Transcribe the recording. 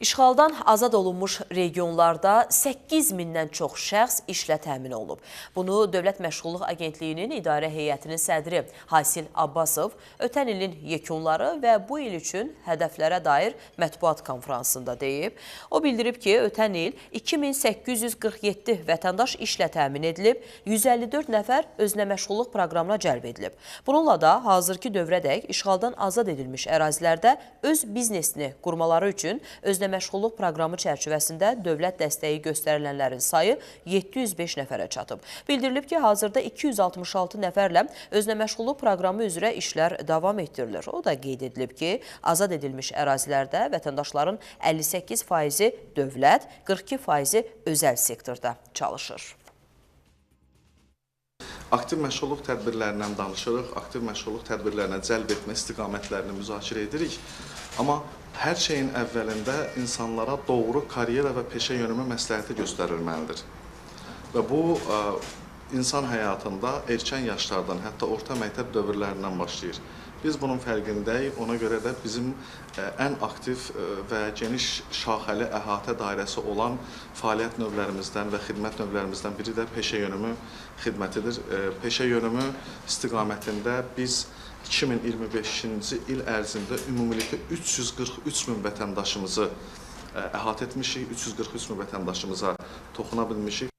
İşğaldan azad olunmuş regionlarda 8 mindən çox şəxs işlə təmin olunub. Bunu Dövlət Məşğulluq Agentliyinin İdarə Heyətinin sədri Hasil Abbasov ötən ilin yekunları və bu il üçün hədəflərə dair mətbuat konfransında deyib. O bildirib ki, ötən il 2847 vətəndaş işlə təmin edilib, 154 nəfər özünə məşğulluq proqramına cəlb edilib. Bununla da hazırki dövrədək işğaldan azad edilmiş ərazilərdə öz biznesini qurmaları üçün özünə məşğulluq proqramı çərçivəsində dövlət dəstəyi göstərilənlərin sayı 705 nəfərə çatıb. Bildirilib ki, hazırda 266 nəfərlə özünə məşğulluq proqramı üzrə işlər davam etdirilir. O da qeyd edilib ki, azad edilmiş ərazilərdə vətəndaşların 58%-i dövlət, 42%-i özəl sektorda çalışır. Aktiv məşğulluq tədbirlərindən danışırıq, aktiv məşğulluq tədbirlərinə cəlb etmə istiqamətlərini müzakirə edirik. Amma hər şeyin əvvəlində insanlara doğru karyera və peşə yönümü məsləhəti göstərilməlidir. Və bu, insan həyatında erkən yaşlardan, hətta orta məktəb dövrlərindən başlayır. Biz bunun fərqindəyik, ona görə də bizim ən aktiv və geniş şaxəli əhatə dairəsi olan fəaliyyət növlərimizdən və xidmət növlərimizdən biri də peşə yönümü xidmətidir. Peşə yönümü istiqamətində biz 2025-ci il ərzində ümumilikdə 343 min vətəndaşımızı əhatə etmişik, 343 min vətəndaşımıza toxuna bilmişik.